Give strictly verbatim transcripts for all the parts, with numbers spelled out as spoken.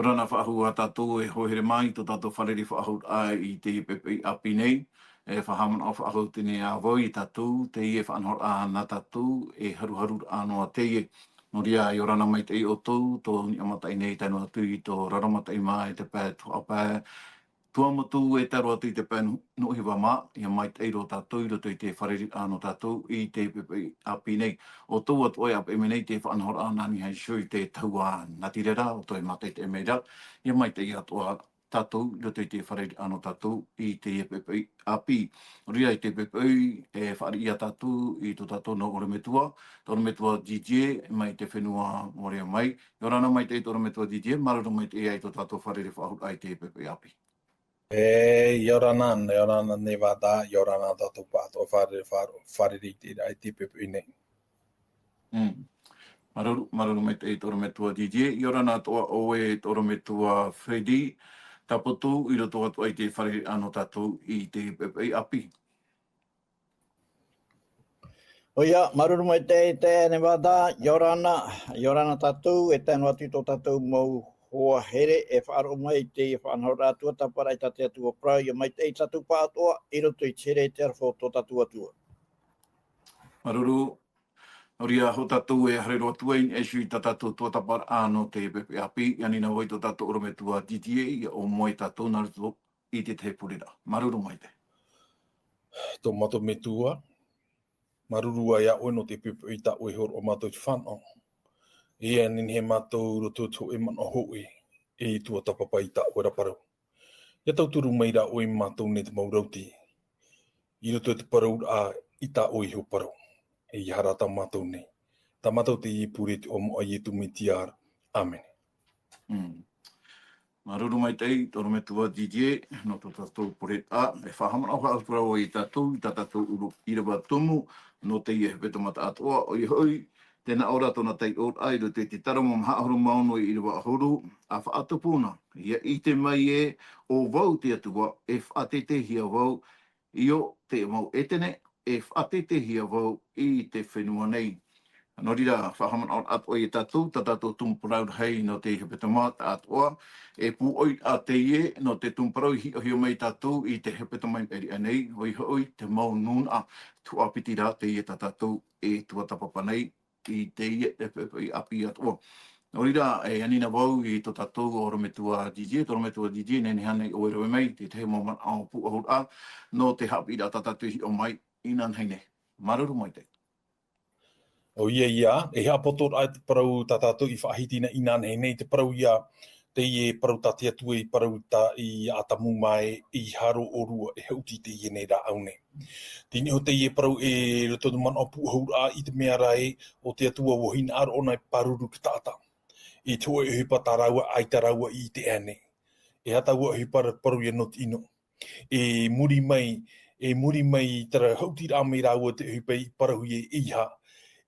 Ora na faʻahou ā tātou e hōʻē here mai i tō tātou fārerei-faʻahou-raʻa i teie poʻipoʻi ʻāpī nei. E faʻahaʻamanaʻo faʻahou teie nei ā vau ia tātou, teie faʻanahoraʻa nā tātou, e haruharuraʻa noa teie. Nō reira, ʻia ora na maitaʻi ʻoutou, tō niʻa mataʻi nei tae noa atu i tō raro mataʻi mā, i te pae Tuhaʻa Pae, Tuamotu e tae roa atu i te pae Nu-, Nuʻuhiva mā, ʻia maitaʻi roa tātou i roto i te fārereiraʻa nō tātou i teie poʻipoʻi ʻāpī nei. ʻO tō tātou atoʻa e ʻāpeʻe mai nei te faʻanahoraʻa nā niʻa iho i te tahua, nā te reira, ʻoutou e mātaʻitaʻi mai ra, ʻia maitaʻi atoʻa tātou i roto i te fārereiraʻa nō tātou i teie poʻipoʻi ʻāpī. Nō reira, i teie poʻipoʻi, e fāriʻi ā tātou i tō tātou nau ʻorometua, tō ʻorometua Didier, mai te fenua Moreau mai. ʻIa ora na maitaʻi tō ʻorometua Didier, māuruuru maitaʻi i tō tātou fārerei-faʻahou-raʻa i teie poʻipoʻi ʻāpī. E, ʻia ora na, ʻia ora na Nevada, ʻia ora na tātou pāʻatoʻa fārerei, fāre-, fārereiraʻa i teie poʻipoʻi nei. Mm. Māuruuru, māuruuru maitaʻi tō ʻorometua Didier, ʻia ora na atoʻa ʻoe tō ʻorometua Freddy, tāpō atu i roto atoʻa i te fārereiraʻa nō tātou i teie poʻipoʻi ʻāpī. ʻOia, māuruuru maitaʻi Nevada, ʻia ora na, ʻia ora na tātou, e tae noa atu i tō tātou mau hoa here, e faʻaroʻo mai i te faʻanahoraʻa tuatāpaparaʻa tā te Atua parau, ʻia maitaʻi tātou pāʻatoʻa, i roto i te here e te aroha o tō tātou Atua. Māuruuru, nō reira, ʻo tātou e haere roa atu ai i niʻa iho i tā tātou tuatāpaparaʻa nō teie poʻipoʻi ʻāpī, ʻia ani na vau i tō tātou ʻorometua Didier, ʻia ʻōmua tātou nā roto i te tahi pureraʻa. Māuruuru maitaʻi. Tō mātou Metua, māuruuru ā iā ʻoe nō te poʻipoʻi tā ʻoe e hōroʻa iā mātou i te fānaʻo. E nehenehe mātou i roto i te hōʻē manaʻo hoʻi, e tuatāpapa i tā ʻoe ra parau. ʻIa tauturu mai rā ʻoe iā mātou nei te mau rauti. I roto i te parauraʻa i tā ʻoe iho parau. E ʻia haere tā mātou nei. Tā mātou teie pure i te iʻoa o Ietu Metia ra. ʻĀmene. Mm. Māuruuru maitaʻi, tō ʻorometua Didier, nō tō tātou pureraʻa, e faʻahaʻamanaʻo faʻahou atu ra vau ia tātou, i tā tātou ʻuru-, ʻīrava tumu, nō teie hepetoma taʻatoʻa, ʻoia hoʻi, tē nā ʻō ra tōna taiʻoraʻa i roto i te Saroma maha ʻahuru mā ono ʻīrava ʻahuru, ʻa faʻatupu na, ʻia ʻite mai ē, ʻo vau te Atua, e faʻateiteihia vau, ʻio, te mau ʻētene, e faʻateiteihia vau i te fenua nei. Nō reira, faʻahaʻamanaʻo atoʻa ia tātou, tā tātou tumu parau rahi nō te hepetoma taʻatoʻa, e pūʻoiraʻa teie, nō te tumu parau i hiʻohiʻo mai tātou i te hepetoma i maʻiri aʻe nei, ʻoia hoʻi, te mau nūnaʻa, tuhaʻa piti rā teie tā tātou e tuatāpapa nei, i teie, e, e, e, ʻāpī atoʻa. Nō reira, e ani na vau i tō tātou ʻorometua Didier, tō ʻorometua Didier, nehenehe ānei ʻoe e rave mai, te tahi mau manaʻo pūʻohuraʻa, nō te haʻapiʻiraʻa tā tātou i hiʻo mai, inanahi nei. Māuruuru maitaʻi. ʻOia, ʻia, e haʻapotoraʻa te parau tā tātou i faʻahiti na inanahi nei, te parau ïa, teie parau tā te Atua i parau tā ia Atamu mā ē, ʻeiaha rō ʻōrua e haʻuti i teie nei rāʻau nei. Teie nei hoʻi teie parau e roto i te manaʻo pūʻohuraʻa i te mea ra ē, ʻo te Atua ʻua hinaʻaro ʻōna e pāruru i te taʻata. I te hōʻē ʻohipa tā rāua ʻaita rāua i ʻite aʻe nei. E aha taua ʻohipa ra, parau ïa nō te ʻino. I muri mai, i muri mai i terā haʻutiraʻa mai rāua te ʻohipa i parauhia e ʻeiaha,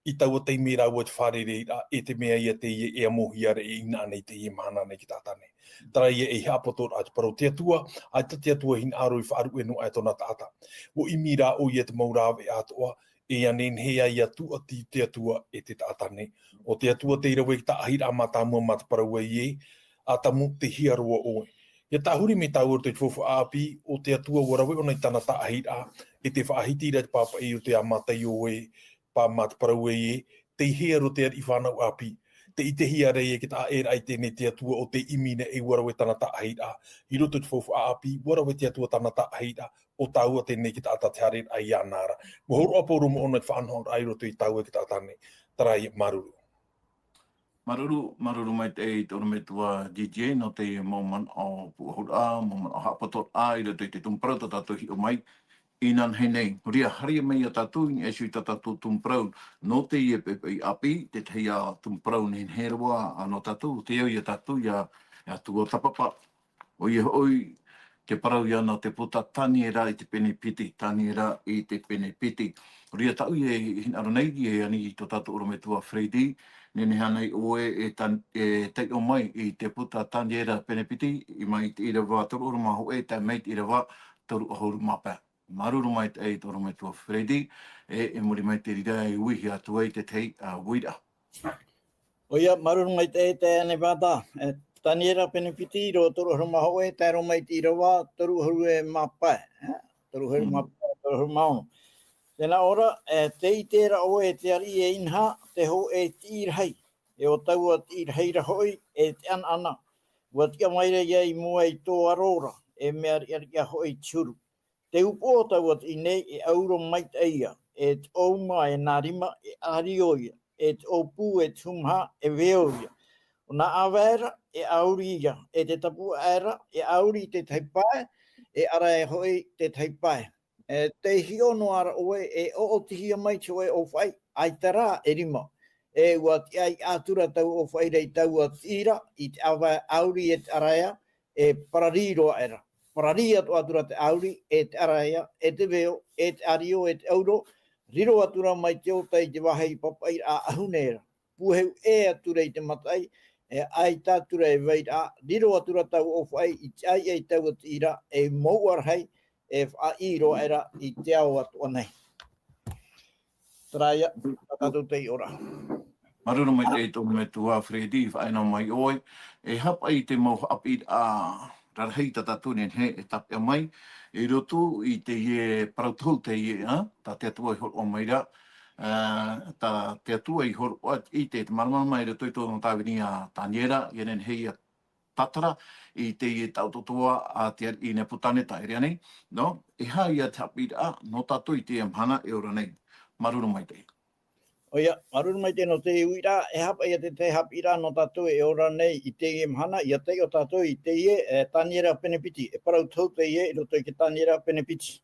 i taua taime rāua te fārereiraʻa, e te mea ïa teie e amohia ra e ʻinaʻi nei teie mahana nei ki te taʻata nei. Terā ïa e haʻapotoraʻa te parau te Atua, ʻaita te Atua hinaʻaro i faʻaruʻe noa aʻe tōna taʻata. ʻUa ʻimi rā ʻoia te mau rāveʻa atoʻa, e ʻia nehenehe ïa ʻia tūʻati te Atua e te taʻata nei. ʻO te Atua tei rave i te taʻahiraʻa mātāmua mā te parau ē, Atamu, tei hea roa ʻoe. ʻIa tāhuri mai tāua i roto i te faufaʻa ʻāpī, ʻo te Atua ʻua rave ʻōna i tāna taʻahiraʻa, e tē faʻahiti ra te pāpaʻi i roto iā Mataio ē, pā mā te parau ē, tei hea roa te ariʻi fānau ʻāpī. Tē ʻitehia ra ïa ki te ʻāʻēraʻa i teie nei te Atua ʻo tē ʻimi na ē ʻua rave tāna taʻahiraʻa. I roto i te faufaʻa ʻāpī, ʻua rave te Atua tāna taʻahiraʻa, ʻo tāua teie nei te taʻata tē haereraʻa iāna ra. ʻUa hōroʻa Pauro moʻona i te faʻanahoraʻa i roto iā tāua e te taʻata nei. Terā ïa, māuruuru. Māuruuru, māuruuru maitaʻi tō ʻorometua Didier, nō te mau manaʻo pūʻohuraʻa, mau manaʻo haʻapotoraʻa, i roto i te tumu parau tā tātou i hiʻo mai, inanahi nei. Nō reira, haere mai ā tātou, i niʻa iho i tā tātou tumu parau, nō teie poʻipoʻi ʻāpī, te tahi ā tumu parau nehenehe roa, ā, nō tātou, tē au ia tātou, ʻia, ʻia tuatāpapa. ʻOia hoʻi, te parau ïa nō te puta Taniera i te pene piti, Taniera i te pene piti. Nō reira tāʻu e hinaʻaro nei, e ani i tō tātou ʻorometua Freddy, nehenehe ānei ʻoe e tan-, e taiʻo mai i te puta Taniera pene piti, i mai i te ʻīrava toru ʻahuru mā hōʻē, tae mai i te ʻīrava toru ʻahuru mā pae. Māuruuru maitaʻi tō ʻorometua Freddy, e, i muri mai i te reira e uihia atu ai te tahi, ā, uiraʻa. ʻOia, māuruuru maitaʻi e Nevada, e, Taniera pene piti, ʻīrava toru ʻahuru mā hōʻē, tae roa mai i te ʻīrava toru ʻahuru mā pae, e? Toru ʻahuru mā pae, toru ʻahuru mā ono. Tēnā ʻō ra, e, tē ʻite ra ʻoe e te ariʻi e inaha, te hōʻē tiʻi rahi, e ʻo taua tiʻi rahi ra hoʻi, e te ʻanaʻana. ʻUa tiʻa mai ra ia i mua i tō aro ra, e mea riʻariʻa hoʻi te huru. Te upoʻo o taua tiʻi nei e ʻauro maitaʻi ia, e te ʻōuma e nā rima e ʻārio ia, e te ʻōpū e te hūmaha e veo ia. ʻO nā ʻāvae ra e ʻauri ia, e te tapuaʻe ra e ʻauri i te tahi pae, e ʻaraea hoʻi te tahi pae. E tē hiʻo noa ra ʻoe e ʻoʻotihia mai te hōʻē ʻōfaʻi, ʻaita rā e rima. E ʻua tiʻa atu ra taua ʻōfaʻi ra i taua tiʻi ra, i te ʻāvae ʻauri e te ʻaraea, e pararī roa aʻe ra. Pararī atoʻa atu ra te ʻauri, e te ʻaraea, e te veo, e te ʻārio, e te ʻauro, riro atu ra mai te ota i te vāhi papaʻiraʻa ʻahune ra. Pūheu ʻē atu ra i te mataʻi, e ʻaita atu ra e vai ra, riro atu ra taua ʻōfaʻi, i te ʻaiʻa i taua tiʻi ra, e mouʻa rahi, e faʻaʻī roa aʻe ra i te ao atoʻa nei. Terā ia, tā tātou taiʻoraʻa. Māuruuru maitaʻi tō metua Freddy, faʻaea mai ʻoe. E haʻapaʻo i te mau haʻapiʻiraʻa rarahi tā tātou e nehenehe e tāpeʻa mai, i roto i teie parau tohu teie, ā, tā te Atua i hōroʻa mai ra, ā, tā te Atua i hōroʻa i te, te māramarama i roto i tōna tāvini a Taniera, ʻia nehenehe ʻia tātara i teie taʻotoʻotoʻa a te ariʻi Nepukaneta, e rave nei, nō, e aha ia te haʻapiʻiraʻa nō tātou i teie mahana e ora nei. Māuruuru maitaʻi. ʻOia, māuruuru maitaʻi nō te uiraʻa, e haʻapaʻo ia te, te haʻapiʻiraʻa nō tātou e ora nei i teie mahana, ʻia taiʻo tātou i teie, e, Taniera pene piti, e parau tohu teie i roto i te Taniera pene piti.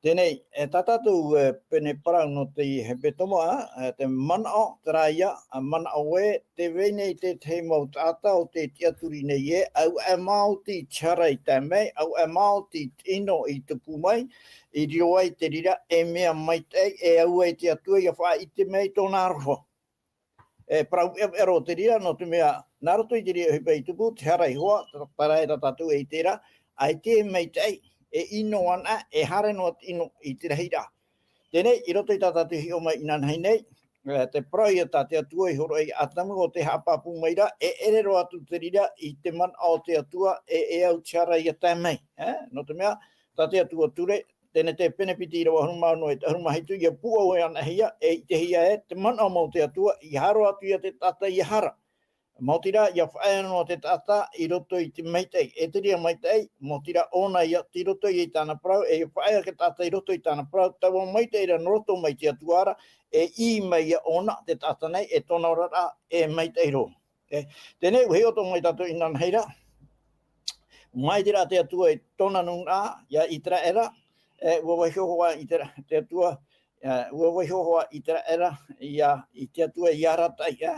Teie nei, e, tā tātou, e, pene parau nō te hepetoma, e, te manaʻo, terā ia, ā, manaʻo ē, tē vai nei te tahi mau taʻata ʻo tē tiʻaturi nei ē, ʻaita e maoti te hara i tae mai, ʻaita e maoti te ʻino i tupu mai, i riro ai te reira, e mea maitaʻi, e au ai te Atua ʻia faʻaʻite mai tōna aroha. E parau ʻeʻeʻero te reira, nō te mea, nā roto i te reira ʻohipa i tupu, te hara i hoa, tā, terā ia tā tātou e ʻite ra, ʻaita e maitaʻi, e ʻino ana, e haere noa te ʻino i te rahiraʻa. Teie nei, i roto i tā tātou hiʻo mai inanahi nei, e, te parau ia tā te Atua i hōroʻa ia Atamu ʻo tē haʻapāpū mai ra, e ʻere roa atu te reira i te manaʻo o te Atua, e, e au te hara ʻia tae mai, e? Nō te mea, tā te Atua ture, Tenete pene piti ʻīrava ʻahuru mā ono e te ʻahuru mā hitu, ʻia pūʻohu anaʻe hia, e ʻitehia ē, te manaʻo mau o te Atua, ʻia haere atu ia te taʻata ʻia hara. Maoti rā, ʻia faʻaea noa te taʻata i roto i te maitaʻi, e te reira maitaʻi, maoti rā ʻōna ia, tei roto ia i tāna parau, e faʻaea te taʻata i roto i tāna parau, taua maitaʻi ra nō roto mai te Atua ra, e ʻī mai ia ʻōna, te taʻata nei, e tōna oraraʻa, e maitaʻi roa. E, teie nei, ʻua hiʻo atoʻa mai tātou inanahi ra. Mai te reira te Atua i tōna nūnaʻa, ia Iteraera, e, ʻua vaiiho hoʻi Itera-, te Atua, e, ʻua vaiiho hoʻi Iteraera, ia, i te Atua i arataʻi, e,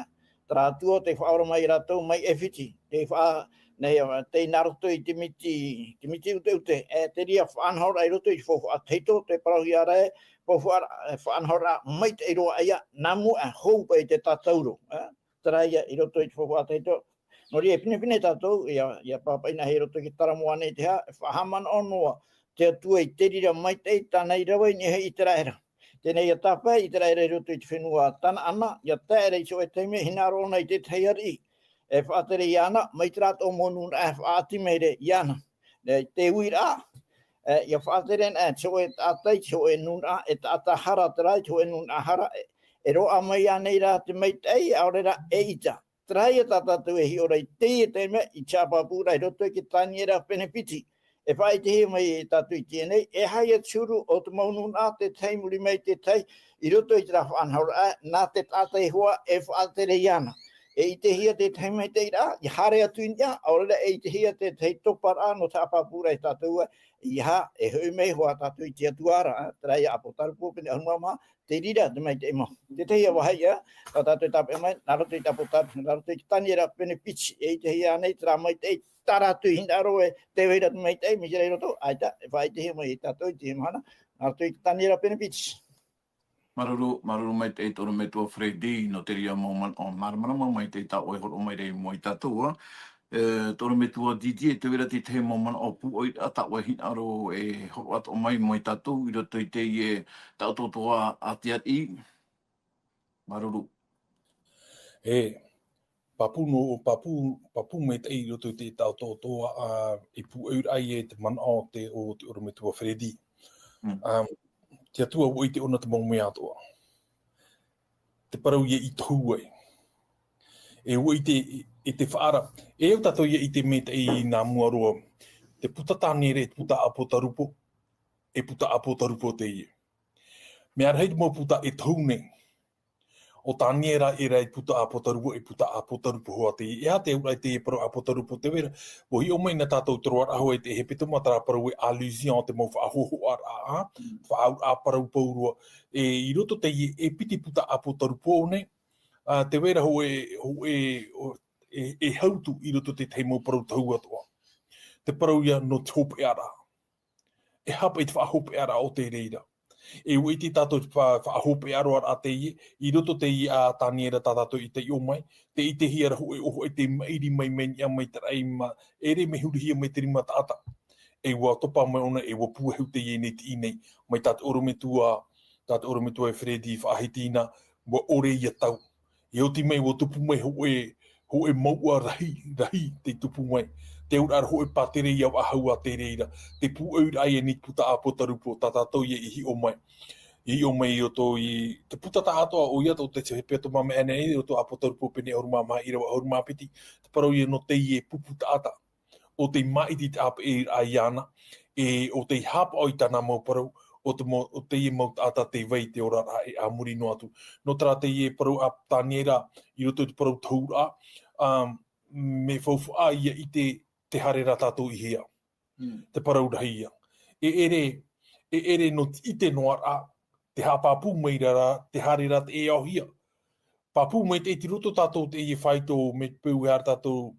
terā Atua tei faʻaora mai ia rātou mai ʻAifiti, tei faʻa-, nei, e, tei nā roto i te miti, te miti ʻuteʻute, e, te reira faʻanahoraʻa i roto i te faufaʻa tahito, te parauhia ra ē, faufaʻa, e, faʻanahoraʻa maitaʻi roa ia, nā mua, e, hou paʻi te tātauro, e, terā ia i roto i te faufaʻa tahito. Nō reira, e pinepine tātou, ʻia, ʻia pāpaʻi anaʻe i roto i te taramoa nei te aha, e faʻahaʻamanaʻo noa te Atua i te reira maitaʻi tāna i rave i niʻa iho ia Iteraera. Teie nei ʻia tāpae Iteraera i roto i te fenua Kanaana, ʻia tae ra i te hōʻē taime, hinaʻaro ʻōna i te tahi ariʻi. E faʻatere iāna, mai terā atoʻa mau nūnaʻa e faʻaʻati mai ra iāna. E, te uiraʻa, e, ʻia faʻatere anaʻe te hōʻē taʻata i te hōʻē nūnaʻa, e taʻata hara terā, i te hōʻē nūnaʻa hara, e, e roaʻa mai ānei rā te maitaʻi, ʻaore rā, eʻita. Terā ia tā tātou e hiʻo ra i teie taime, i te haʻapāpūraʻa i roto i te Taniera pene piti. E faʻaʻitehia mai e tātou i teie nei, e aha ia te huru o te mau nūnaʻa, te tahi i muri mai i te tahi, i roto i terā faʻanahoraʻa, nā te taʻata iho ā e faʻatere iāna. E ʻitehia te tahi maitaʻiraʻa, ʻia haere atu i niʻa, ʻaore rā e ʻitehia te tahi toparaʻa nō te haʻapāpūraʻa ia tātou ā, ʻeiaha, e hoʻi mai hoʻi tātou i te Atua ra, terā ia ʻApotarupo pene ʻahuru mā maha, te reira te maitaʻi mau. Te tahi ia vāhi ā, tā tātou e tāpeʻa mai, nā roto i te ʻApotarupo, nā roto i te Taniera pene piti, e ʻitehia ānei terā maitaʻi, terā atu i hinaʻaro ē, tē vai ra te maitaʻi, mai terā i roto, ʻaita, e faʻaʻitehia mai ia tātou i teie mahana, nā roto i te Taniera pene piti. Māuruuru, māuruuru maitaʻi tō ʻorometua Freddy, nō te reira mau manaʻo māramarama maitaʻi tā ʻoe e hōroʻa mai ra i mua ia tātou, ā. E, tō ʻorometua Didier, tē vai ra te tahi mau manaʻo pūʻoiraʻa tā ʻoe e hinaʻaro e hōroʻa atoʻa mai i mua ia tātou, i roto i teie taʻotoʻotoʻa a te ariʻi. Māuruuru. E, pāpū nō, pāpū, pāpū maitaʻi i roto i te taʻatoʻatoʻa, ā, i pūʻoiraʻa ia i te manaʻo o te, o te ʻorometua Freddy. Mm. Ā, te Atua ʻua ʻite ʻōna te mau mea atoʻa. Te parau ia i tohu ai. E ʻua ʻite, e te faʻaara. E au tātou ia ʻite maitaʻi nā mua roa. Te puta Taniera, e te puta ʻApotarupo, e puta ʻApotarupo teie. Mea rahi te mau puta e tohu nei. ʻO Taniera, e rā e puta ʻApotarupo, e puta ʻApotarupo hoʻi teie. E aha te auraʻa i te parau ʻApotarupo? Tē vai ra, ʻua hiʻo mai na tātou i te roaraʻa hoʻi i te hepetoma terā parau e allusion, te mau faʻahōhoʻaraʻa, Mm. faʻaauraʻa parau pauroa. E, i roto teie, e piti puta ʻApotarupo nei, ā, tē vai ra hoʻi, hoʻi, ʻo, e, e hautu i roto i te tahi mau parau tohu atoʻa. Te parau ia nō te hopeʻaraʻa. E aha paʻi te faʻahopeʻaraʻa o te reira? E ʻua ʻite tātou te fa-, faʻahopeʻaraʻa teie, i roto teie a Taniera tā tātou i taiʻo mai, tē ʻitehia ra hoʻi, ʻo hoʻi tē maʻiri mai, mai niʻa mai te raʻi mā, ʻere mea hurihia mai te rima taʻata. E ʻua topa mai ʻōna, e ʻua pūahu teie nei tiʻi nei, mai tā te ʻorometua, tā te ʻorometua e Freddy faʻahiti na, ʻua ʻore ia tau. E oti mai, ʻua tupu mai hoʻi, hoʻi mouʻa rahi, rahi tei tupu mai. Te auraʻa ra hoʻi pātereia faʻahou a te reira. Te pūʻoiraʻa ia i te puta ʻApotarupo, tā tātou ia i hiʻo mai. I hiʻo mai i roto i te puta taʻatoʻa, ʻoia tō te hepetoma mea nei, i roto ʻApotarupo pene ʻahuru mā maha, ʻīrava ʻahuru mā piti. Te parau ia nō teie pupu taʻata. ʻO tei maʻiti te ʻāpeʻeraʻa iāna, e ʻo tei haʻapaʻo i tāna mau parau, ʻo te mau, ʻo teie mau taʻata tē vai i te oraraʻa e a muri noa atu. Nō terā teie parau a Taniera, i roto i te parau tohuraʻa, ā, mea faufaʻa ia i te, tē haere ra tātou i hea. Mm. Te parau rahi ia. E ʻere, e ʻere nō te ʻite noa ra, tē haʻapāpū mai ra, tē haere ra te ʻēʻaohia. Pāpū mai te, i roto tātou teie faito, mea peu e haere tātou,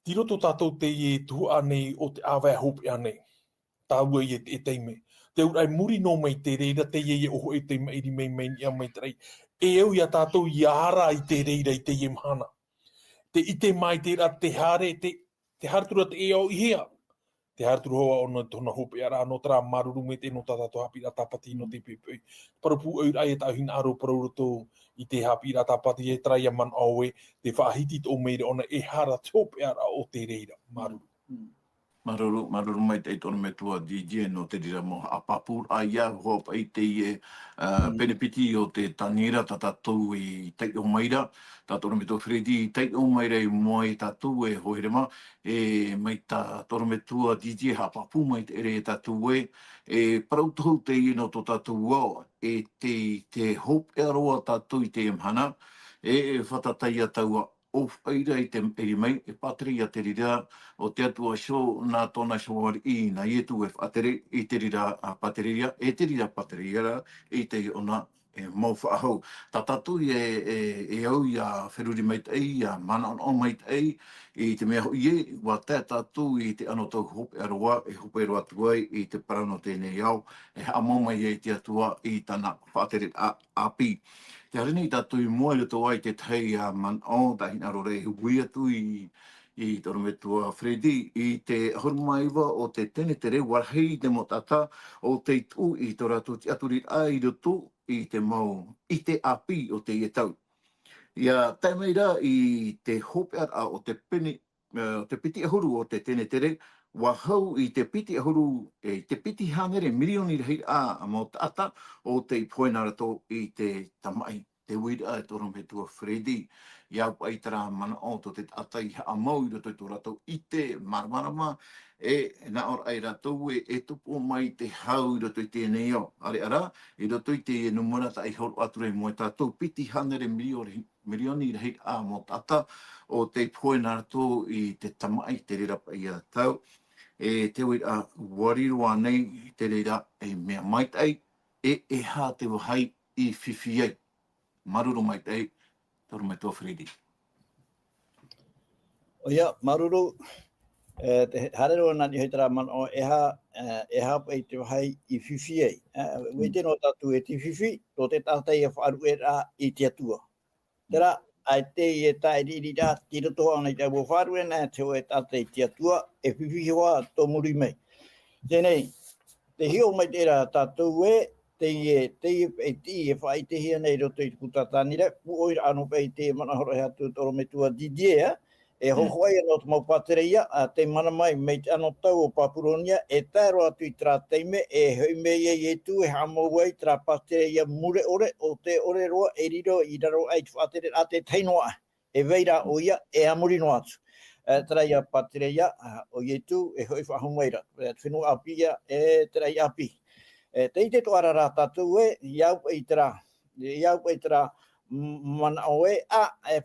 i roto tātou teie tuhaʻa nei o te ʻāvae hopeʻa nei. Tāua ia te, e taime. Te auraʻa i muri noa mai te reira, teie ia ʻo hoʻi tē maʻiri mai, mai niʻa mai te raʻi. E au ia tātou ia ara i te reira i teie mahana. Tē ʻite mai te ra, tē haere, tē, tē haere atu ra te ʻēʻao i hea. Tē haere atu ra hoʻi ʻōna i tōna hopeʻaraʻa, nō terā māuruuru maitaʻi nō tā tātou haʻapiʻiraʻa tāpati nō te poʻipoʻi. Parau pūʻoiraʻa ia tāʻu hinaʻaro, parau roto i te haʻapiʻiraʻa tāpati, e terā ia manaʻo ē, tē faʻahiti atoʻa mai ra ʻōna, e aha ra te hopeʻaraʻa o te reira. Māuruuru. Mm. Māuruuru, māuruuru maitaʻi te ʻorometua D J nō te reira mau haʻapāpūraʻa ia, hoʻi paʻi teie, ā, Mm. pene piti o te Taniera tā tātou i taiʻo mai ra, tā te ʻorometua Freddy i taiʻo mai ra i mua ia tātou e hoa here mā, e mai tā te ʻorometua D J haʻapāpū mai te ʻere ia tātou ē, e parau tohu teie nō tō tātou ao, e te, te hopeʻa roa tātou i teie mahana, e, e fātata ia taua ʻōfaʻi ra i te maʻiri mai, e pātereia te reira, ʻo te Atua iho nā tōna iho ariʻi, nā Ietu e faʻatere i te reira, ā, pātereia, e te reira pātereia ra, i te ʻōna, e mau faʻahou. Tā tātou e, e, e au ia feruri maitaʻi, ia manaʻonaʻo maitaʻi, i te mea hoʻi ē, ʻua tae tātou i te anotau hopeʻa roa, e hope roa atu ai i te parau nō teie nei ao, e haʻamau mai ai te Atua i tāna faʻatereraʻa ʻāpī. Tē haere nei tātou i mua i roto i te tahi, ā, manaʻo, tāʻu hinaʻaro ra e ui atu i, i te ʻorometua Freddy, i te ʻahuru mā iva o te Tenetere, ʻua rahi te mau taʻata ʻo tei tuʻu i tō rātou tiʻaturiraʻa i roto i te mau ʻite ʻāpī o teie tau. ʻIa tae mai ra i te hopeʻaraʻa o te pene, ā, te piti ʻahuru o te Tenetere, ʻua hau i te piti ʻahuru, e, te piti hānere mirioni rahiraʻa mau taʻata ʻo tei pohe nā rātou i te tamaʻi. Te uiraʻa e te ʻorometua Freddy, ʻia au paʻi i terā manaʻo tō te taʻata i haʻamau i roto i tō rātou ʻite māramarama, e nā ʻō ra ai rātou ē, e tupu mai te hau i roto i teie nei ao. ʻĀreʻa rā, i roto i te numera tā i hōroʻa atu ra i mua ia tātou, piti hānere mirioni, mirioni rahiraʻa mau taʻata ʻo tei pohe nā rātou i te tamaʻi, te reira paʻi ia tau. E te uiraʻa, ʻua riro ānei te reira ei mea maitaʻi, e, e aha te vāhi i fifi ai? Māuruuru maitaʻi, te ʻorometua Freddy. ʻOia, māuruuru, e, tē haere ra ʻōna i niʻa i terā manaʻo, e aha, e, e aha paʻi te vāhi i fifi ai? E, ʻua ʻite noa tātou ē tē fifi, tō te taʻata ia faʻaruʻeraʻa i te Atua. Terā, ʻaita e tāʻiriʻiri ra, tei roto ʻōna i te ʻāua faʻaruʻe na, te hōʻē taʻata i te Atua, e fifi hoʻi tō muri mai. Teie nei, tē hiʻo mai ra tātou ē, teie, teie, e tiʻi, e faʻaʻitehia nei i roto i te puta Taniera, pūʻoiraʻa anō paʻi i te manaʻo horoʻa atu tō ʻorometua Didier, e hōhoʻa ia nō te mau pātereia, ā, tei mana mai, mai te anotau o Papuronia, e tae roa atu i terā taime, e hoʻi mai ai Ietu, e haʻamau ai terā pātereia mure ʻore, ʻo tē ʻore roa, e riro i raro aʻe i te faʻatereraʻa tē tahi noa aʻe. E vai ra ʻoia, e a muri noa atu. E, terā ia pātereia, ā, ʻo Ietu, e hoʻi faʻahou mai ra. E, te fenua ʻāpī ia, e, terā ia ʻāpī. E, tē ʻite atoʻa ra tātou ē, ʻia au paʻi terā, ʻia au paʻi terā, m-, manaʻo ē, ā, e,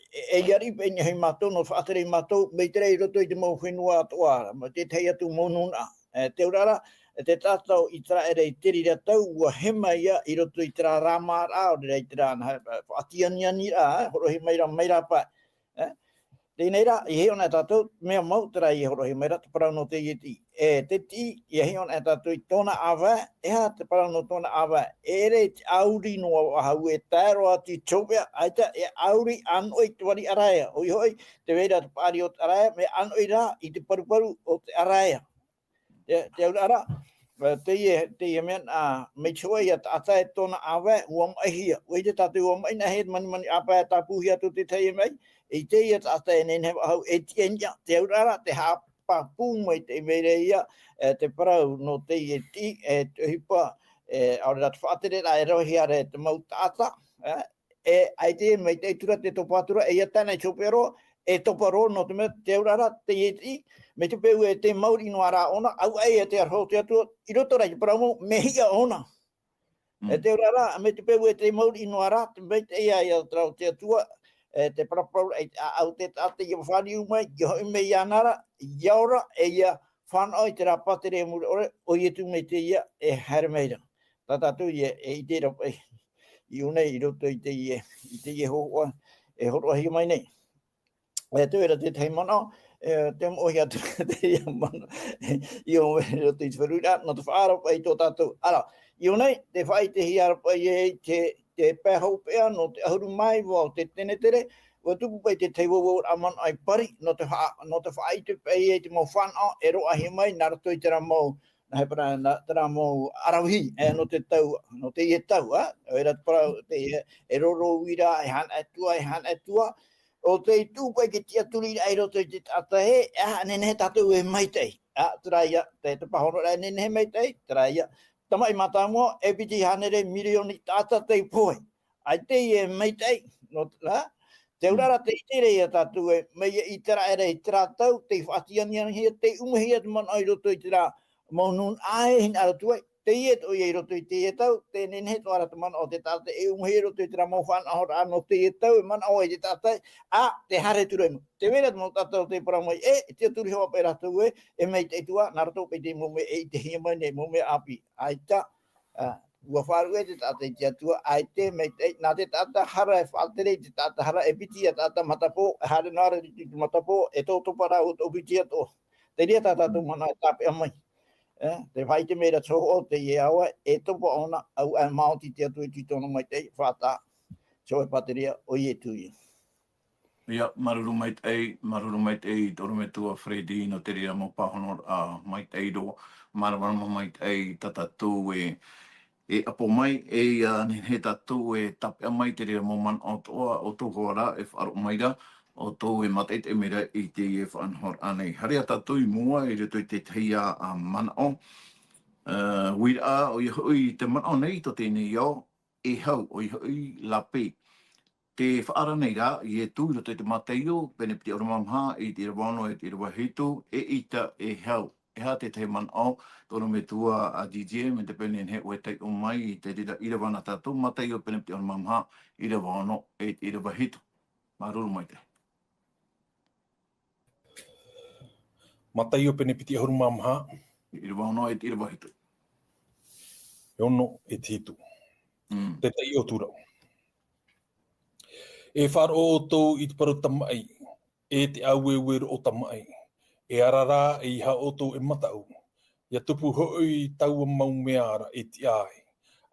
e, e ʻia riʻi paʻi i niʻa iho ia mātou, nō te faʻatere ia mātou, mai terā i roto i te mau fenua atoʻa, mai te tahi atu mau nūnaʻa. E, te auraʻa ra, e te taʻata o ʻĪteraʻera i te reira tau, ʻua hema ia i roto i terā rāmāraʻa, ʻo reira i terā, nā, e, faʻatianianiraʻa, e, horoʻahia mai ra, mai rāpae. E, teie nei rā, ʻia hiʻo na tātou, mea mau terā ʻia horoʻahia mai ra, te parau nō teie tiʻi. E, te tiʻi, ʻia hiʻo na tātou i tōna ʻāvae, e aha te parau nō tōna ʻāvae? E ʻere i te ʻauri noa faʻahou, e tae roa atu i te hopeʻa, ʻaita, e ʻauri ʻānoʻi i te vari ʻaraea. ʻOia hoʻi, tē vai ra te paʻari o te ʻaraea, mea ʻānoʻi rā i te paruparu o te ʻaraea. Te, te auraʻa ra, ā, teie, teie mea, ā, mai te hōʻē ia taʻata e tōna ʻāvae, ʻua maʻihia. ʻUa ʻite tātou ʻua maʻi nā hea te manimani ʻāpae e tāpūhia atu te tahi mai, e teie taʻata e nehenehe faʻahou e tiʻa i niʻa. Te auraʻa ra, te haʻapāpū maitaʻi mai ra ia, e, te parau nō teie tiʻi, e, te ʻohipa, e, ʻaore rā te faʻatereraʻa e ravehia ra e te mau taʻata, e, e, ʻaita e maitaʻi atu ra te topa atu ra, e ʻia tae na i te hopeʻa roa, e topa roa nō te mea, te auraʻa ra, teie tiʻi, mai te peu e tē maori noa ra ʻōna, auaʻe ia te aroha o te Atua, i roto rā i te parau mau, mea hiʻa ʻōna. E te auraʻa ra, mai te peu e tē maori noa ra, te maitaʻi ia, ia terā o te Atua, e, te paraparau, e, ʻa, ʻaʻau te taʻata ia fāriu mai, ia hoʻi mai iāna ra, ia ora, e ia fānaʻo i terā pātereia mure ʻore, ʻo Ietu maitaʻi ia, e haere mai ra. Tā tātou ia, e ʻite ra paʻi. I ʻō nei, i roto i teie, i teie hōhoʻa, e horoʻahia mai nei. E, te vai ra te tahi manaʻo, e, te moʻohia atu teie manaʻo. I ʻō nei, i roto i te feruriraʻa, nō te faʻaara paʻi tō tātou. Ara, i ʻō nei, tē faʻaʻitehia ra paʻi ē, te, te pae hopeʻa, nō te ʻahuru mā iva o te tenetere, ʻua tupu paʻi te tahi vauvauraʻa manaʻo i Pari, nō te faʻa-, nō te faʻaʻite paʻi ē i te mau fānaʻo, e roaʻahia mai, nā roto i terā mau, nā hea parau, nā, terā mau aravihi, e, nō te tau, nō teie tau, ā, ʻoia ra te parau, te, e, e roro uira, e haʻanaʻe atu ā, e haʻanaʻe atu ā, ʻo tē tuʻu paʻi te tiʻaturiraʻa i roto i te taʻata ē, ā, nehenehe tātou e maitaʻi. Ā, terā ia, te, te pāhonoraʻa e nehenehe maitaʻi, terā ia. Tamaʻi mātāmua, e piti hānere mirioni taʻata tei pohe. ʻAita e maitaʻi, nō te, ā? Te auraʻa ra tē ʻite ra ia tātou ē, mai ia ʻĪteraʻera i terā tau, tei faʻatianianihia, tei ʻumehia te manaʻo i roto i terā mau nūnaʻa e hinaʻaro atu ai. Teie atoʻa ia i roto i teie tau, tē nehenehe atoʻa ra te manaʻo o te taʻata e ʻumehia i roto i terā mau faʻanahoraʻa nō teie tau, e manaʻo ai te taʻata, ā, tē haere atu ra i mua. Tē vai ra te mau taʻata ʻo tē parau mai, e, e tiʻaturi hoʻi paʻi rātou ē, e maitaʻi atu ā, nā roto paʻi i te mau mea e ʻitehia mai nei, mau mea ʻāpī. ʻAita, ā, ʻua faʻaruʻe te taʻata i te Atua, ʻaita e maitaʻi, nā te taʻata hara e faʻatere i te taʻata hara, e piti ia taʻata matapō, e haere noa ra i te matapō, e tōtopa rāua tō piti atoʻa. Te reira tā tātou manaʻo e tāpeʻa mai. E, tē faʻaʻite mai ra te hōhoʻa o teie ʻāvae, e topa ʻōna, auaʻe maoti te Atua i tōna maitaʻi, faʻataʻa. Te hōʻē pātereia, ʻo Ietu ia. ʻIa, māuruuru maitaʻi, māuruuru maitaʻi i te ʻorometua Freddy nō te reira mau pāhonoraʻa maitaʻi roa, māramarama maitaʻi tā tātou e, e ʻapo mai, e ʻia nehenehe tātou e tāpeʻa mai te reira mau manaʻo atoʻa, ʻo tō hoa rā e faʻaroʻo mai ra, ʻo tō e mātaʻitaʻi mai ra i teie faʻanahoraʻa nei. Haere ā tātou i mua i roto i te tahi ā, ā, manaʻo, ā, uiraʻa, ʻoia hoʻi te manaʻo nei tō teie nei ao, e hau, ʻoia hoʻi, la paix. Tē faʻaara nei ra Ietu i roto i te Mataio, pene piti ʻahuru mā maha, i te ʻīrava ono, i te ʻīrava hitu, eʻita e hau. E aha te tahi manaʻo, tō ʻorometua a Didier, mai te peu nehenehe ʻoe e taiʻo mai i te reira ʻīrava nā tātou, Mataio pene piti ʻahuru mā maha, ʻīrava ono, i te ʻīrava hitu. Māuruuru maitaʻi. Mataio pene piti ʻahuru mā maha. ʻĪrava ono e te ʻīrava hitu. E ono e te hitu. Mm. Te taiʻo atu ra. E faʻaroʻo ʻoutou i te parau tamaʻi, e te ʻāueue roʻo tamaʻi. E ara rā, ʻeiaha ʻoutou e mataʻu. ʻIa tupu hoʻi taua mau mea ra e tiʻa ai.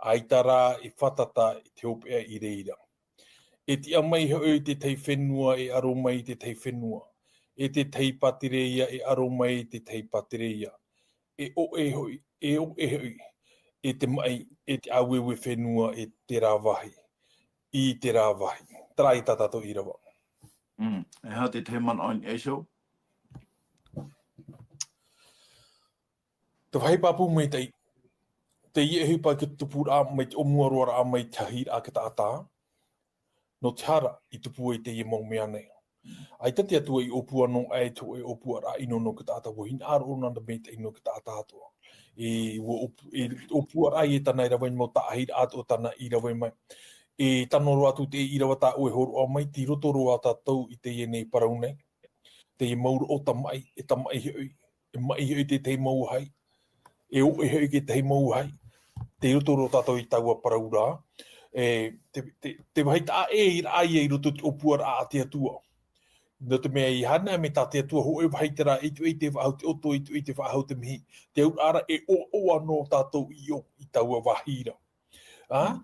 ʻAita rā e fātata i te hopeʻa i reira. E tiʻa mai hoʻi te tahi fenua e aro mai te tahi fenua, e te tahi pātereia e aro mai te tahi pātereia, e ʻoʻe hoʻi, e ʻoʻe hoʻi, e te maʻi, e te ʻāueue fenua, e terā vāhi, i terā vāhi. Terā ia tā tātou ʻīrava. Mm. E aha te tahi manaʻo i niʻa iho? Te vāhi pāpū maitaʻi, teie ʻohipa i te tupuraʻa mai te ʻōmuaraʻa mai te hahiraʻa a te taʻata. Nō te aha i tupu ai teie mau mea nei? ʻAita te Atua i ʻōpua noa aʻe i te hōʻē ʻōpuaraʻa ʻino nō te taʻata, ʻua hinaʻaro ʻōna i te maitaʻi nō te taʻata atoʻa. E, ʻua ʻōpu-, e ʻōpuaraʻa ia tāna i rave mai, mau taʻahiraʻa atoʻa tāna i rave mai. E tano roa atu te ʻīrava tā ʻoe e hōroʻa mai, tei roto roa tātou i teie nei parau nei. Teie mau roʻo tamaʻi, e tamaʻi hoʻi, e maʻi hoʻi te tahi mau vāhi, e ʻoʻe hoʻi te tahi mau vāhi, tei roto roa tātou i taua parau ra. E, te, te, te vāhi taʻa ʻē i rā ia i roto i te ʻōpuaraʻa a te Atua. Nō te mea i hana mai tā te Atua hōʻē vāhi terā, i te, i te faʻahou te ʻoto, i te, i te faʻahou te mihi. Te auraʻa ra e ʻoaʻoa noa tātou i ʻō, i taua vāhi ra. Ā? Mm.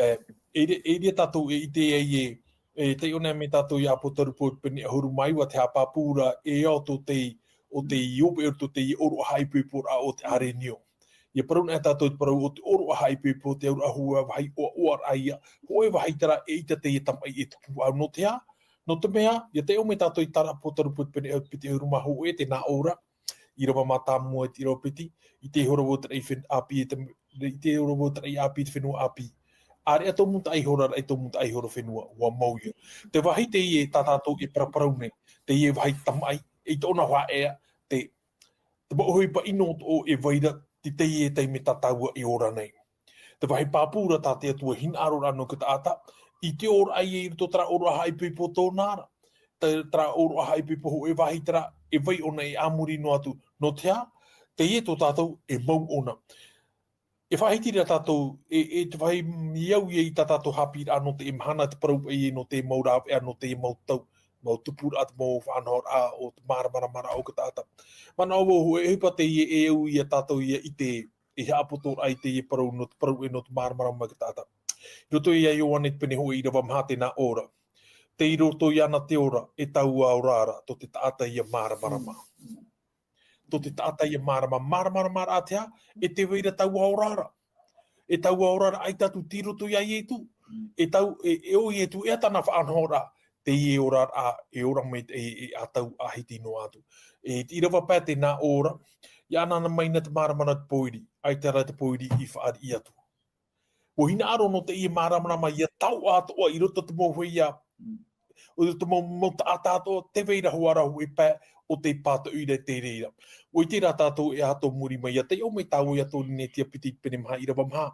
E, e re-, e ʻere tātou e ʻite ai e, e taiʻo nei mai tātou i ʻApotarupo pene ʻahuru mā iva te haʻapāpū ra, e ao tō te, o te Iope, e tō te ʻōroʻa haʻaipoiporaʻa o te ʻārenio. ʻIa parau nei tātou te parau o te ʻōroʻa haʻaipoipo, te auraʻa hōʻē vāhi ʻoaʻoa ra ia, hōʻē vāhi terā eʻita teie tamaʻi e tupu faʻahou. Nō te aha? Nō te mea, ʻia taiʻo mai tātou i tā ʻApotarupo pene, piti ʻahuru mā hōʻē, te nā ʻō ra, ʻīrava mātāmua i te ʻīrava piti, ʻite ihora vau te raʻi fen-, ʻāpī, e te, ʻite ihora vau te raʻi ʻāpī, te fenua ʻāpī. ʻĀreʻa tō mūtaʻa ihora raʻi, tō mūtaʻa ihora fenua, ʻua mau ia. Te vāhi teie tā tātou e paraparau nei, teie vāhi tamaʻi, e tōna faʻaea, te, te mau ʻohipa ʻino atoʻa e vai ra, te teie taime tā tāua e ora nei. Te vāhi pāpū ra tā te Atua hinaʻaro ra nō te taʻata, i te ora ai i roto terā ʻōroʻa haʻaipoipo tōna ra. Te, terā ʻōroʻa haʻaipoipo hōʻē vāhi terā, e vai ʻōna e a muri noa atu. Nō te aha? Teie tō tātou e mau ʻōna. E faʻahiti ra tātou, e, e te vāhi i au ia i tā tātou haʻapiʻiraʻa nō te mahana, te parau paʻi nō te mau rāveʻa, nō te mau tau, mau tupuraʻa, te mau faʻanahoraʻa o te māramaramaraʻa o te taʻata. Manaʻo vau hōʻē ʻohipa teie e au ia tātou ia ʻite, e haʻapoto ai teie parau nō te parau ē nō te māramarama o te taʻata. I roto ia Ioane te pene hōʻē ʻīrava maha, te nā ʻō ra. Tei roto iāna te ora, e taua ora ra, tō te taʻata ia māramarama. Mm. Tō te taʻata ia mārama, māramaramaraʻa te aha, e tē vai ra taua ora ra. E taua ora ra, ʻaita atu tei roto ia Ietu. Mm. E tau, e, e ʻo Ietu, e aha tāna faʻanahoraʻa, teie ora ra, e ora mai, e, e ʻatau ʻāhiti noa atu. E te ʻīrava paʻi te nā ʻō ra, ʻia ʻanaʻana mai na te māramarama te pōiri, ʻaita rā te pōiri i fāriʻi atu. ʻUa hinaʻaro nō teie māramarama ʻia taoʻa atoʻa i roto te mau feiā, i roto te mau, mau taʻata atoʻa, tē vai ra hoʻi rā hōʻē pae o te pātoʻi ra i te reira. ʻUa ʻite rā tātou e aha tō muri mai, ʻia taiʻo mai tāua ia Torinetia piti pene maha ʻīrava maha.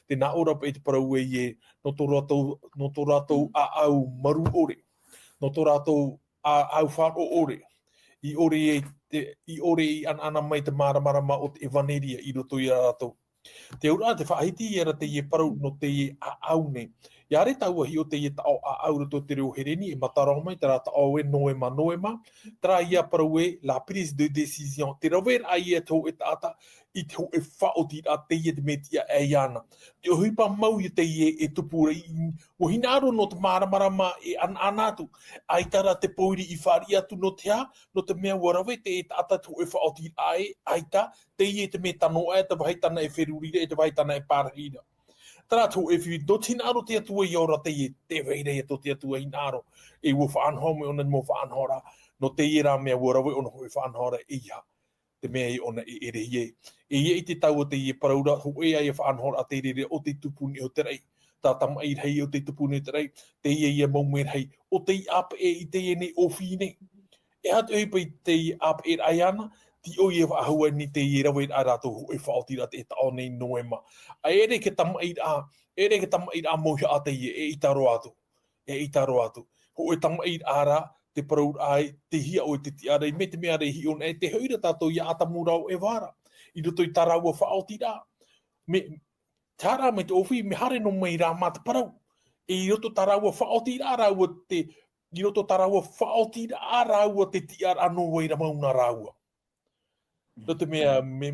Te nā ʻō ra paʻi te parau ē, nō tō rātou, nō tō rātou ʻāʻau maru ʻore. Nō tō rātou ʻāʻau faʻaroʻo ʻore. I ʻore i te, i ʻore i ʻanaʻana mai te māramarama o te ʻevaneria i roto ia rātou. Te auraʻa, te faʻahiti ia ra teie parau nō teie ʻāʻau nei. ʻIa ʻere tāua e hiʻo teie taʻo ʻāʻau i roto i te reo Hereni, e matara mai terā taʻo ē noema, noema, terā ia parau ē, la prise de décision. Te raveraʻa ia te hōʻē taʻata i te hōʻē faʻaotiraʻa, teie te mea e tiʻa ai iāna. Te ʻohipa mau ia teie e tupu ra, i, ʻua hinaʻaro nō te māramarama e ʻanaʻana atu. ʻAita rā te pōiri i fāriʻi atu, nō te aha, nō te mea ʻua rave te taʻata te hōʻē faʻaotiraʻa ē, ʻaita, teie te mea e tano aʻe, te vāhi tāna e feruri ra, e te vāhi tāna e pārahi ra. Terā te hōʻē fifi, nō te hinaʻaro te Atua ia ora teie, tē vai ra ia tō te Atua hinaʻaro, e ʻua faʻanaho mai ʻōna i te mau faʻanahoraʻa, nō teie rā mea ʻua rave ʻōna hōʻē faʻanahoraʻa, e ʻeiaha te mea ē ʻōna e ʻerehia. E ʻia ʻite tāua teie parau ra, hōʻē ia faʻanahoraʻa te reira o tei tupu nei iho te raʻi. Tā tamaʻi rahi o tei tupu nei iho te raʻi, teie ia mau mea rahi, o tei ʻāpeʻe i teie nei ʻōfī nei. E aha te ʻohipa i te ʻāpeʻeraʻa iāna, tei ʻō ia faʻahou nei teie raveraʻa rātou hōʻē faʻaotiraʻa te taʻo nei noema. ʻA ʻere te tamaʻiraʻa, ʻere te tamaʻiraʻa mauhaʻa teie, eʻita roa atu. Eʻita roa atu. Hōʻē tamaʻiraʻa ra, te parauraʻa ē, tei hea ʻoe te tiʻa ra, mai te mea ra e hiʻo nei, tē hoʻi ra tātou ia ʻĀtamu rā ʻo Eva ra. I roto i tā rāua faʻaotiraʻa. Mea, te aha ra mai te ʻōfī, mea haere noa mai rā mā te parau. E i roto tā rāua faʻaotiraʻa rāua te, i roto tā rāua faʻaotiraʻa rāua te tiʻaraʻa nō vai ra mau nā rāua. Nō te mea, me,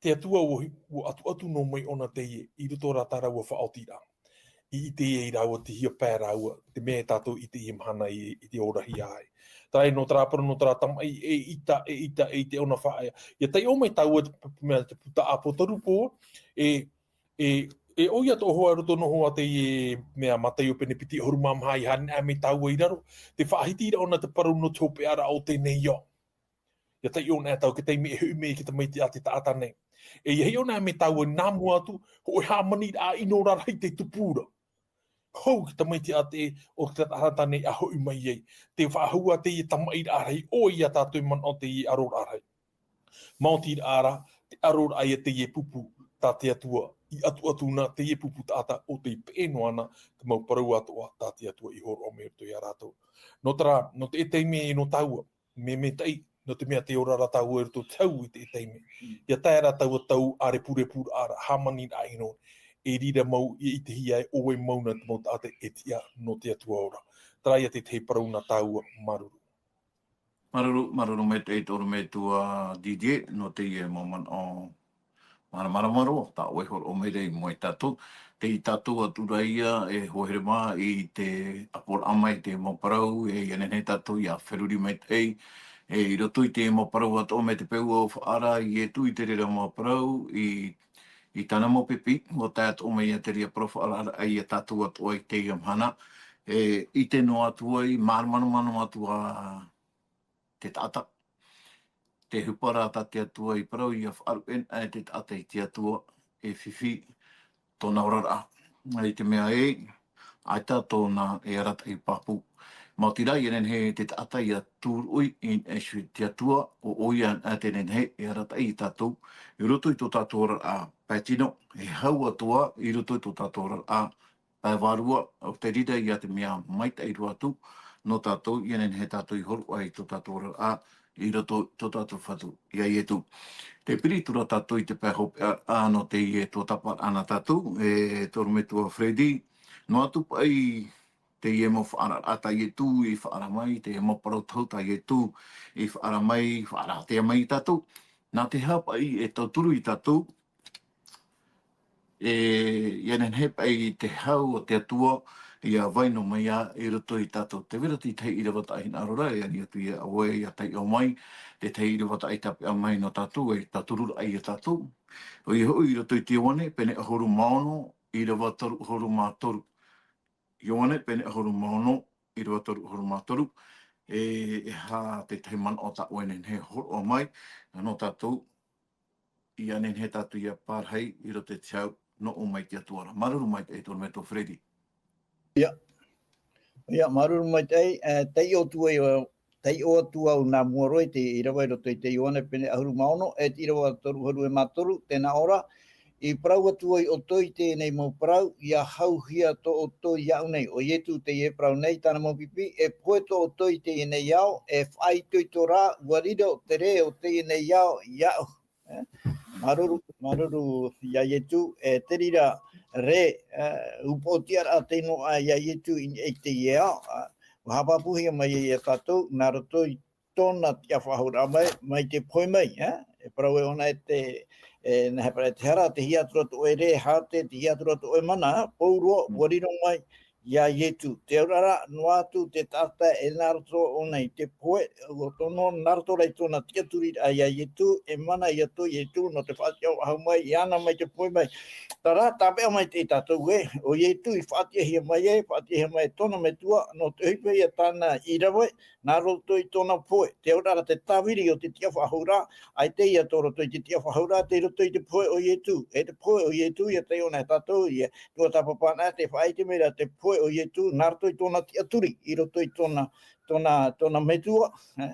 te Atua ʻua, ʻua ʻatuʻatu noa mai ʻōna teie, i roto rā tā rāua faʻaotiraʻa. I, i teie rāua, tei hea pae rāua, te mea e tātou i teie mahana i, i te orahia ai. Tarai nō terā parau, nō terā tamaʻi, e ʻita, e ʻita, e ʻita i tōna faʻaea. ʻIa taiʻo mai tāua te p-, mea te puta ʻāpōsetolo Paula, e, e, e ʻoia tō hoa i roto noa atu i te mea Mataio pene piti ʻahuru mā maha, ʻia haere mai tāua i raro, tē faʻahiti ra ʻōna te parau nō te hopeʻaraʻa o teie nei ao. ʻIa taiʻo anaʻe tāua i te taime e hoʻi mai ai te tamaiti a te taʻata nei. E ʻia hiʻo anaʻe mai tāua nā mua atu, hōʻē hāmaniraʻa ʻino rarahi tei tupu ra. Hou te tamaiti a te, o te taʻata nei ʻa hoʻi mai ai. Tē faʻahou ā teie tamaʻiraʻa rahi, ʻoia tātou e manaʻo teie ʻaroraʻa rahi. Maoti rā, te ʻaroraʻa ïa teie pupu tā te Atua, i ʻatuʻatu na teie pupu taʻata ʻo tei peʻe noa na te mau parau atoʻa tā te Atua i hōroʻa mai i roto ia rātou. Nō terā, nō te taime nō tāua, mea maitaʻi, nō te mea tē ora ra tāua i roto i te hau i te taime. Mm. ʻIa tae ra tāua tau ʻārepurepu ra, hāmaniraʻa ʻino, e riro mau, ʻia ʻitehia e ʻo vai mau na te mau taʻata e tiʻa nō te Atua ora. Terā ïa te tahi parau nā tāua, māuruuru. Māuruuru, māuruuru maitaʻi tō ʻorometua Didier, nō teie mau manaʻo māramarama roa, tā ʻoe i hōroʻa mai ra i mua ia tātou. Tei tātou atu ra ïa, e hoa here mā, i te ʻaporaʻa mai te mau parau, e ʻia nehenehe tātou ʻia feruri maitaʻi, e i roto i te mau parau atoʻa mai te peu ʻua faʻaara Ietu i te reira mau parau, i, i tāna mau pipi, ʻua tae atoʻa mai ïa te reira parau faʻaararaʻa ia tātou atoʻa i teie mahana, e ʻite noa atu ai, māramarama noa atu ā te taʻata. Te huru ra tā te Atua i parau, ʻia faʻaruʻe anaʻe te taʻata i te Atua, e fifi tōna oraraʻa. I te mea ē, ʻaita tōna e arataʻi pāpū. Maoti rā, ʻia nehenehe te taʻata ʻia tūruʻi i, i te Atua, ʻo, ʻoia anaʻe tē nehenehe e arataʻi ia tātou, i roto i tō tātou oraraʻa pae tino, e hau atoʻa, i roto i tō tātou oraraʻa pae vārua, ʻo te reira ïa te mea maitaʻi roa atu, nō tātou, ʻia nehenehe tātou i hōroʻa i tō tātou oraraʻa, i roto i tō tātou Fatu, ia Ietu. Tē piri atu ra tātou i te pae hopeʻa, ā, nō teie tuatāpaparaʻa nā tātou, e tō ʻorometua Freddy, noa atu paʻi teie mau faʻaararaʻa tā Ietu i faʻaara mai, teie mau parau tohu tā Ietu i faʻaara mai, faʻaara ātea mai ia tātou. Nā te aha paʻi e tauturu ia tātou, e, ʻia nehenehe paʻi te hau o te Atua, ʻia vai noa mai ā i roto ia tātou. Tē vai ra te tahi ʻīrava taʻahinaʻaro ra, e ani atu ia ʻoe, ʻia taiʻo mai, te tahi ʻīrava taʻa-, i tāpeʻa mai nō tātou, e tauturu ra ia tātou. ʻOia hoʻi i roto i te Ioane, pene ʻahuru mā ono, ʻīrava toru ʻahuru mā toru. Ioane, pene ʻahuru mā ono, ʻīrava toru ʻahuru mā toru, e, e aha te tahi manaʻo tā ʻoe e nehenehe e hōroʻa mai, nō tātou, ʻia nehenehe tātou ʻia pārahi i roto i te hau, nō ʻō mai te Atua ra. Māuruuru maitaʻi tō ʻorometua Freddy. ʻIa. ʻIa, māuruuru maitaʻi, e, taiʻo atu ai, e, taiʻo atu au nā mua roa i te ʻīrava i roto i te Ioane pene ʻahuru mā ono, e te ʻīrava toru ʻahuru e mā toru, tē nā ʻō ra, i parau atu ai ʻoutou i teie nei mau parau, ʻia hauhia tō ʻoutou iāʻu nei. ʻO Ietu teie e parau nei, tāna mau pipi, e pohe tō ʻoutou i teie nei ao, e faʻaitoito rā, ʻua riro te rē o teie nei ao iāʻu. E, māuruuru, māuruuru ia Ietu, e te reira rē, e, upoʻotiʻaraʻa tei noaʻa ia Ietu i, i teie ao, e, ʻua haʻapāpūhia mai ia tātou, nā roto i tōna tiʻafaʻahouraʻa mai, mai te pohe mai, e, e parau ʻōna e te, e, nā hea parau, e te hara, tē hia atu ra tō ʻoe rē, hāte, tē hia atu ra tō ʻoe mana, pau roa, Mm. ʻua riro mai, ia Ietu. Te auraʻa ra, noa atu te taʻata e nā roto ʻōna i te pohe, ʻua tono nā roto rā i tōna tiʻaturiraʻa ia Ietu, e mana ia tō Ietu, nō te faʻatiʻafaʻahou mai, iāna mai te pohe mai. Terā, tāpeʻa maitaʻi tātou ē, ʻo Ietu i faʻatiʻahia mai ē, faʻatiʻahia mai e tōna metua, nō te ʻohipa ia tāna i rave, nā roto i tōna pohe. Te auraʻa ra te tāviri o te tiʻafaʻahouraʻa, ʻaita ia tō roto i te tiʻafaʻahouraʻa, tei roto i te pohe o Ietu. E te pohe o Ietu, ʻia taiʻo anaʻe tātou, ʻia tuatāpapa anaʻe, tē faʻaʻite mai ra te pohe o Ietu, nā roto i tōna tiʻaturi, i roto i tōna, tōna, tōna metua, e.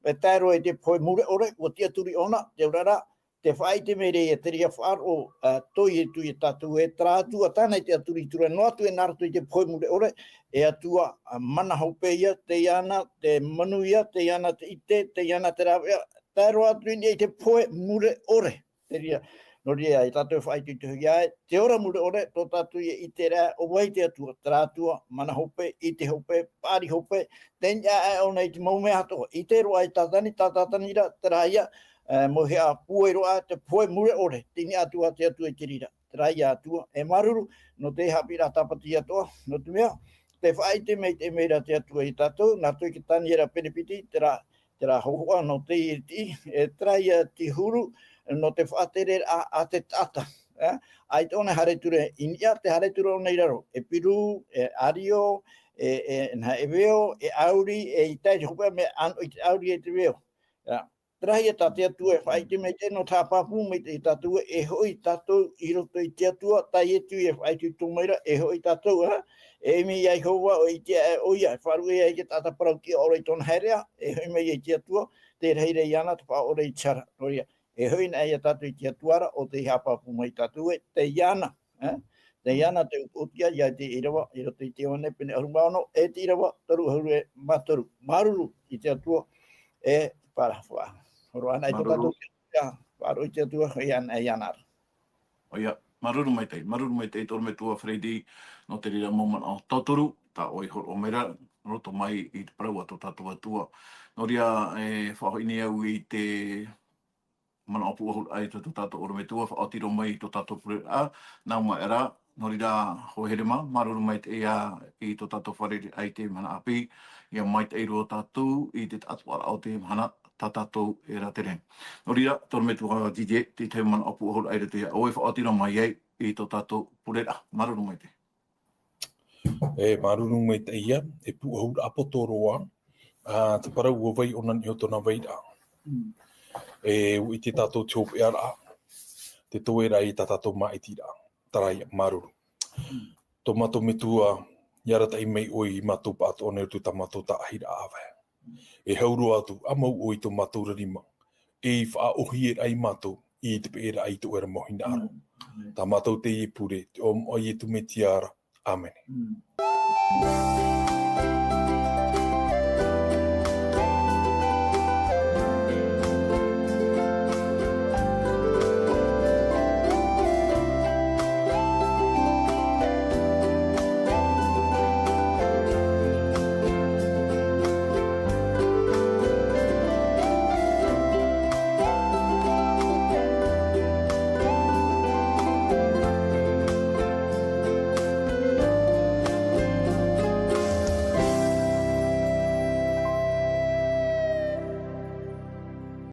E tae roa i te pohe mure ʻore, ʻua tiʻaturi ʻōna, te auraʻa ra, tē faʻaʻite mai ra ia te reira faʻaroʻo, ā, tō Ietu ia tātou, e terā Atua tāna i tiʻaturi i ture noa atu e nā roto i te pohe mure ʻore, e Atua, ā, mana hope ïa, tei iāna te manuia, tei iāna te ʻite, tei iāna te rāveʻa, tae roa atu i niʻa i te pohe mure ʻore. Te reira, nō reira, ia tātou e faʻaitoitohia ai, te ora mure ʻore, tō tātou ia ʻite ra, ʻo vai te Atua, terā Atua, mana hope, ʻite hope, paʻari hope, tei niʻa aʻe ʻōna i te mau mea atoʻa. ʻIte roa i Tātani, tā Tātani ra, terā ïa, e, mauhaʻa pūai roa te pohe mure ʻore, tei niʻa atu ā te Atua i te reira. Terā ïa Atua, e māuruuru, nō te haʻapiʻiraʻa tāpati atoʻa, nō te mea, Te faʻaʻite mai te mea ra te Atua iā tātou, nā roto i te Taniera pene piti, terā, terā hōhoʻa nō te iti, e terā ia te huru, nō te faʻatereraʻa a te taʻata. E, ʻaita ʻōna e haere atu ra i niʻa, tē haere atu ra ʻōna i raro, e piru, e ʻārio, e, e, nā, e veo, e ʻauri, e ʻaita i te hopeʻa mea ʻano i te ʻauri e te veo. E, terā ia tā te Atua e faʻaʻite mai te nō te haʻapāpū mai te tātou e hoʻi tātou i roto i te Atua, tā Ietu e faʻaʻite atu mai ra, e hoʻi tātou, e, e ʻimi iā Iehova, ʻo ʻitea ʻoia, e faʻaruʻe ai te taʻata parau tiʻa ʻore i tōna haereʻa, e hoʻi mai i te Atua, te rahi ra iāna te faʻaʻore i te hara. Nō reira, e hoʻi na iā tātou i te Atua ra, ʻo tei haʻapāpū mai tātou e, tei iāna, e? Tei iāna te upoʻotiʻa, ia te ʻīrava, i roto i te Ioane pene ʻahuru mā ono, e te ʻīrava, toru ʻahuru e mā toru. Māuruuru i te Atua, e te parafa. Horo ana i tō Māuruuru. Tātou te Atua, faʻaroʻo i te Atua, hoʻi ana, e iāna ra. ʻOia, māuruuru maitaʻi, māuruuru maitaʻi te ʻorometua Freddy, nō te reira mau manaʻo tauturu, tā ʻoe i hōroʻa mai ra, roto mai i te parau a tō tātou Atua. Nō reira, e faʻahoʻi nei au i te manaʻo pūʻohu ai tō, tō tātou ʻorometua, faʻaoti roa mai i tō tātou pureraʻa, nau mai ra, nō reira, hoa here mā, māuruuru maitaʻi ā i tō tātou fārereiraʻa i te mahana ʻāpī, ʻia maitaʻi roa tātou i te taʻatoʻaraʻa o te mahana tā tātou e rātere. Nō reira, tō ʻorometua Didier, te tahi manaʻo pūʻohu ai ra te ia, ʻoe faʻaoti roa mai ai i tō tātou pureraʻa. Māuruuru maitaʻi. E, māuruuru maitaʻi ia, e pūʻohu poto roa, ā, te parau ʻua vai ʻōna niʻa i tōna vairaʻa. Mm. E, ʻua ʻite tātou te hopeʻaraʻa, te toeraʻa i tā tātou māʻitiraʻa. Terā ia, māuruuru. Mm. Tō mātou Metua, ʻia arataʻi mai ʻoe iā mātou pāʻatoʻa nei i roto i tā mātou tāʻahiraʻa ʻāvae. E hau roa atu, ʻa mau ʻoe i tō mātou ra rima, e faʻaʻōhie ra iā mātou, i te peʻeraʻa i tō ʻoe ra mau hinaʻaro. Mm. Amen. Tā mātou teie pure, i te iʻoa o Ietu Metia ra. Amen. Mm.